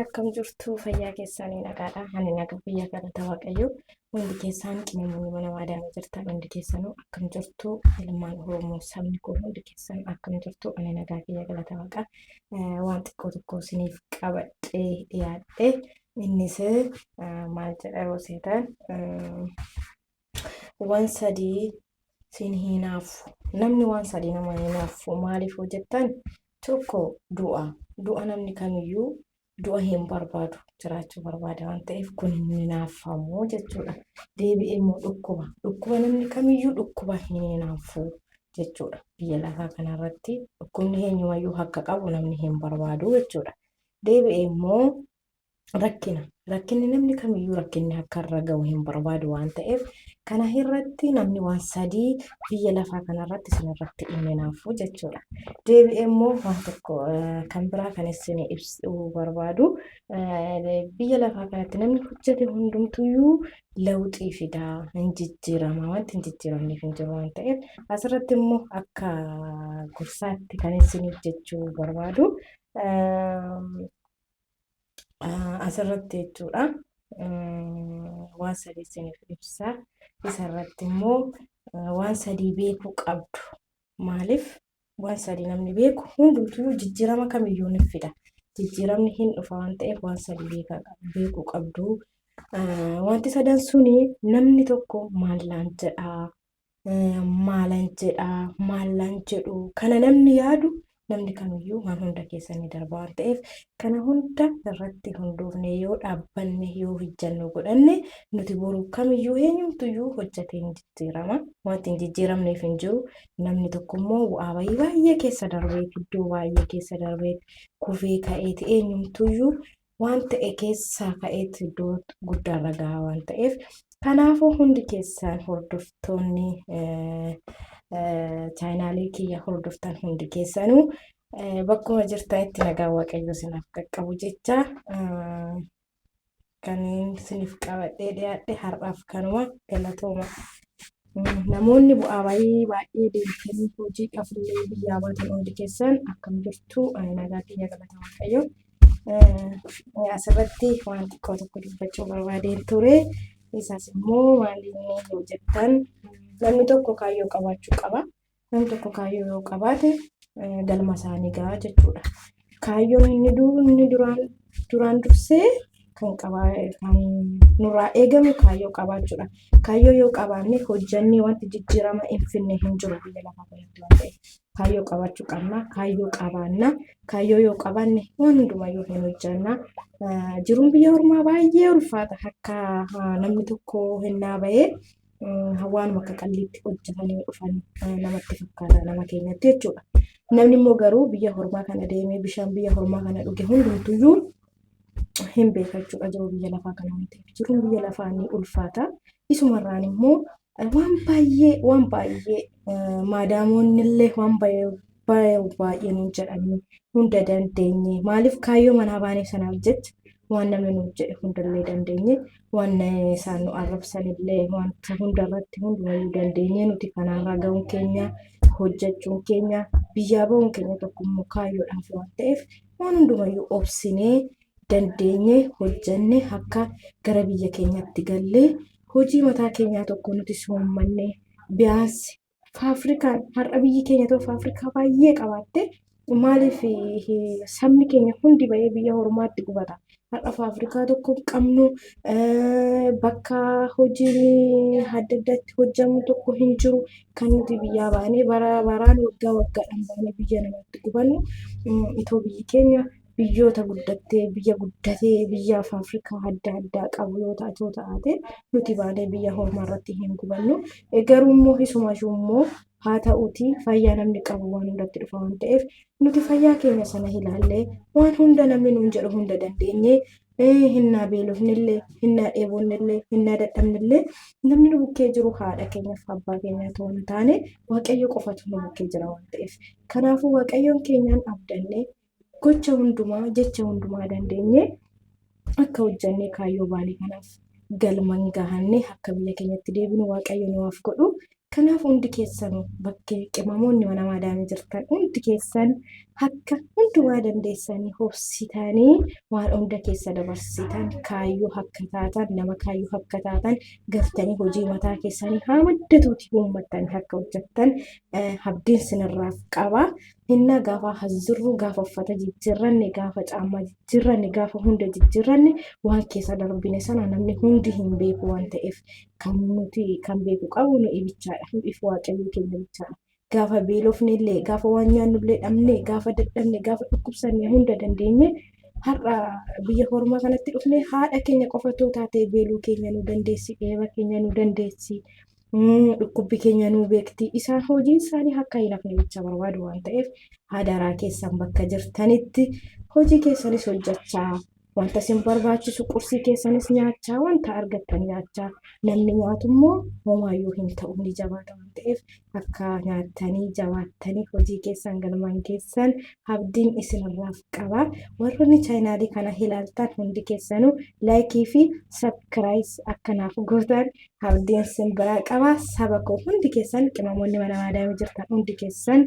Akkam jirtu? Fayyaa keessanii nagaadha. Ani naga fayyaa galata Waaqayyo. Hundi keessaan qimamoonni mana maadaamii jirtan hundi keessanuu akkam jirtu? Ilmaan Oromoo sabni koo hundi keessan akkam jirtu? Ani nagaa kiyya galata Waaqaa. Waan xiqqoo tokko isiniif qabadhee dhiyaadhe. Innis maal jedha yeroo seetan, waan sadii siin hinaafu. Namni waan sadii nama hinaafu maaliif hojjettan? Tokko du'a. Du'a namni kamiyyuu du'a hin barbaadu, jiraachuu barbaada waan ta'eef kun hin hinaafamu jechuudha. Deebi'ee immoo dhukkuba. Dhukkuba namni kamiyyuu dhukkuba hin hinaafu jechuudha. Biyya lafaa kanarratti dhukkubni eenyumayyuu akka qabu namni hin barbaadu jechuudha. Deebi'ee immoo rakkina. Rakkinni namni kamiyyuu rakkinni akka irra ga'u hin barbaadu waan ta'eef kana irratti namni waan sadii biyya lafaa kanarratti isin irratti hin hinaafu jechuudha. Deebi'ee immoo waan tokko kan biraa kan isin ibsuu barbaadu, biyya lafaa kanatti namni hojjete hundumtuyyuu lawuxii fidaa hin jijjiirama, wanti hin jijjiiramneef hin jiru waan ta'eef asirratti immoo akka gorsaatti kan isiniif jechuu barbaadu asirratti jechuudha. Waan sadii isiniif ibsa. Isarratti immoo waan sadii beekuu qabdu. Maaliif waan sadii namni beeku hundumtuu jijjiirama kamiyyuu ni fida. Jijjiiramni hin dhufa waan ta'eef waan sadii beekuu qabdu. Wanti sadan suni namni tokko maallaan jedhaa, maalan jedhaa, maallaan jedhu kana namni yaadu namni kamiyyuu waan hunda keessa ni darba waan ta'eef kana hunda irratti hundoofne yoo dhaabbanne, yoo hojjannu godhanne, nuti boru kamiyyuu eenyumtuyyuu hojjetee hin jijjiirama. Wanti hin jijjiiramneef hin jiru. Namni tokko immoo bu'aa bayii baay'ee keessa darbeet, iddoo baay'ee keessa darbeet, kufee ka'eeti, eenyumtuyyuu waan ta'e keessaa ka'eet iddoo guddaarra gahaa waan ta'eef kanaafuu hundi keessaan hordoftoonni chaayinaalii kiyya hordoftan hundi keessanuu bakkuma jirtanitti nagaan Waaqayyoo isinaaf qaqqabu jecha kan isiniif qabadhee dhiyaadhe har'aaf kanuma, galatooma. Namoonni bu'aa bayii baay'ee deemtanii hojiidhaaf illee biyyaa baatan hundi keessan akkam jirtu? Ani nagaa kiyya galata Waaqayyoo. Asirratti waan xiqqoo tokko dubbachuu barbaadeen ture. Isaas immoo maaliin yoo jettan, namni tokko kaayyoo qabaachuu qaba. Namni tokko kaayyoo yoo qabaate galma isaanii gahaa jechuudha. Kaayyoon inni duraan dursee kan qabaa kan nurraa eegamu kaayyoo qabaachuudha. Kaayyoo yoo qabaanne hojjannee wanti jijjiirama hin finne hin jiru biyya lafaa kanatti waan ta'eef. Kaayyoo qabaachuu qabna. Kaayyoo qabaanna. Kaayyoo yoo qabaanne waan hundumayyuu hin hojjanna. Jiruun biyya ormaa baay'ee ulfaata. Akka namni tokko hinnaa bahee waanuma akka qalliitti hojjetanii dhufan namatti fakkaata nama keenyatti jechuudha. Namni immoo garuu biyya hormaa kana deemee bishaan biyya hormaa kana dhuge hundumtuyyuu hin beeka jechuudha jiru biyya lafaa kana waan ta'eef. Jiruun biyya lafaa ni ulfaata. Isumarraan immoo waan baay'ee waan baay'ee maadaamoonni illee waan baay'ee baay'ee nuun jedhanii hunda dandeenye. Maaliif? Kaayyoo manaa baaneef sanaaf jecha waan namni nuuf jedhe hundallee dandeenye, waan isaan nu arrabsanillee wanta hundarratti hundumayyuu dandeenye nuti kanaarraa ga'uun keenya, hojjechuun keenya, biyyaa ba'uun keenya tokkummoo kaayyoodhaaf waan ta'eef waan hundumayyuu obsinee dandeenye hojjenne akka gara biyya keenyatti gallee hojii mataa keenyaa tokko nuti soommanne. Biyaansi faafrikaan har'a biyyi keenya tokko faafrikaa baay'ee qabaatte, maaliif sabni keenya hundi bahee biyya hormaatti gubata? Har'a faafrikaa tokko hin qabnu, bakka hojiin adda addaatti hojjamu tokko hin jiru. Kan nuti biyyaa baanee bara baraan waggaa waggaadhaan baanee biyya namaatti gubannu, itoo biyyi keenya biyyoota guddattee, biyya guddatee, biyya faafrikaa adda addaa qabu yoo ta'u taate, nuti baanee biyya hormaa irratti hin gubannu. Garuu immoo isumayyuu immoo haa ta'uuti, fayyaa namni qabu waan hundatti dhufa waan ta'eef nuti fayyaa keenya sana ilaallee waan hunda namni nuun jedhu hunda dandeenye, hinnaa beelofnillee, hinnaa dheebonnillee, hinnaa dadhabnillee, namni nu bukkee jiru haadha keenyaaf abbaa keenya otoo hin taane Waaqayyo qofatu nu bukkee jira waan ta'eef. Kanaafuu Waaqayyoon keenyaan abdannee gocha hundumaa, jecha hundumaa dandeenye akka hojjannee kaayyoo baane kanaaf galman gahanne akka biyya keenyatti deebinu Waaqayyo nuuf godhu. Kanaaf hundi keessanuu bakkee qimamoonni mana maadaamii jirtan hundi keessan akka hundumaa dandeessanii hobsitanii waan hunda keessa dabarsitan kaayyoo akka taatan nama kaayyoo akka taatan gartanii hojii mataa keessanii haa maddatuuti uummattanii akka hojjettan abdiin sinirraaf qaba. Hinna gaafa hazzirru gaafa uffata jijjiirranne gaafa caammaa jijjiirranne gaafa hunda jijjiirranne waan keessa darbine sana namni hundi hin beeku waan ta'eef kan nuti kan beeku qabu nu bichaadha. If waaqayyo keenya bichaadha. Gaafa beelofne illee gaafa waan nyaannu illee dhabne gaafa dadhabne gaafa dhukkubsanne hunda dandeenye har'a biyya hormaa kanatti dhufne haadha keenya qofa otoo taatee beeluu keenya nu dandeessi dheeba keenya nu dandeessi dhukkubbi keenya nu beekti isaan hojiin isaanii akka hin hafne bicha barbaadu waan ta'eef hadaraa keessan bakka jirtanitti hojii keessanis hojjechaa wanta isin barbaachisu qursii keessanis nyaachaa wanta argattan nyaachaa namni nyaatu immoo homaayyuu hin ta'u ni jabaata waan ta'eef akka nyaattanii jabaattanii hojii keessan galmaan keessan abdiin isinirraaf qaba. Warroonni chaayinaalii kana ilaaltan hundi keessanuu laayikii fi sabkiraayis akkanaaf gootan abdiin isin biraa qaba. Saba koo hundi keessan qimamoonni mana maadaamii jirtan hundi keessan